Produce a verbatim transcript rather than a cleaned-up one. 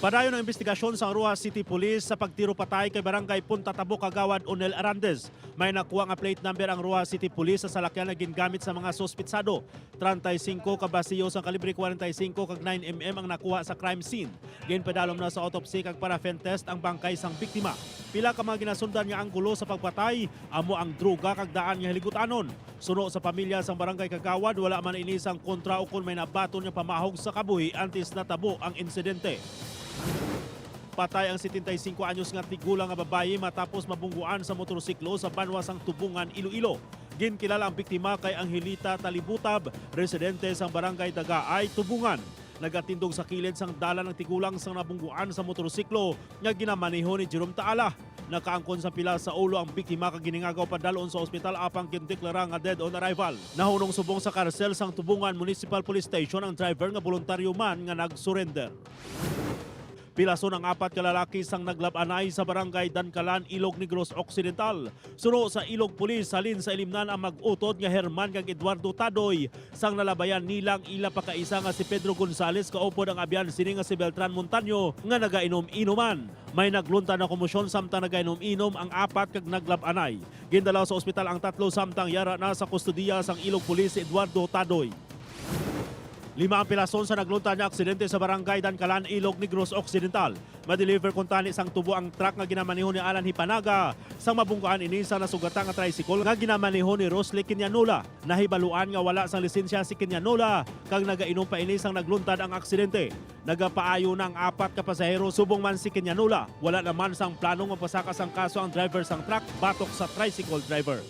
Padayon ang imbestigasyon sang Roxas City Police sa pagtiro patay kay Barangay Punta Tabo, Kagawad Onel Arandes. May nakuha nga plate number ang Roxas City Police sa salakyan nga gingamit sa mga suspitsado. Treinta y cinco ka basiyo sang kalibre forty-five kag nine M M ang nakuha sa crime scene. Ginpadalom na sa autopsy kag paraffin test ang bangkay sang biktima. Pila ka mga ginasundan nga anggulo sa pagpatay, amo ang droga kag daan nga hiligutan-on. Suno sa pamilya sang barangay kagawad, wala man ini sang kontra ukon may nabaton nga pamahog sa kabuhi antes natabo ang insidente. Patay ang setenta y cinco anyos nga tigulang nga babayi matapos mabungguan sa motorsiklo sa banwa sang Tubungan, Iloilo. Ginkilala ang biktima kay Angelita Talibutab, residente sang barangay Dagaay, Tubungan. Nagatindog sa kilid sang dalan ang tigulang sang nabungguan sa motorsiklo nga ginamaneho ni Jerome Taala. Nakaangkon sa pila sa ulo ang biktima kag ginhingagaw padalon sa ospital apang gindeklara nga dead on arrival. Nahunong subong sa karsel sang Tubungan Municipal Police Station ang driver nga boluntaryo man nga nag-surrender. Pilason ang apat ka lalaki sang naglab-anay sa barangay Dankalan, Ilog Negros Occidental. Suno sa Ilog Police, halin sa Ilimnan ang mag-utod nga Herman kag Eduardo Tadoy sang nalabayan nila ang ila pakaisa nga si Pedro Gonzales kaupod ang abyan sini nga si Beltran Montaño nga nagainom-inuman. May nagluntad na komosyon samtang nagainom-inom ang apat kag naglab-anay. Gindala sa ospital ang tatlo samtang yara na sa kustodiya sang Ilog Police si Eduardo Tadoy. Lima ang pilason sa nagluntad nga aksidente sa barangay Dankalan, Ilog Negros Occidental. Ma-deliver kuntani sang tubo ang truck nga ginamaneho ni Alan Hipanaga sang mabunggaan ini sa nasugata nga tricycle nga ginamaneho ni Rosly Quiñanola. Nahibaluan nga wala sang lisensya si Quiñanola kag nagainom pa ini sang nagluntad ang aksidente. Nagapaayo na ang apat ka pasahero, subong man si Quiñanola. Wala naman sang plano nga pasaka sang kaso ang driver sang truck batok sa tricycle driver.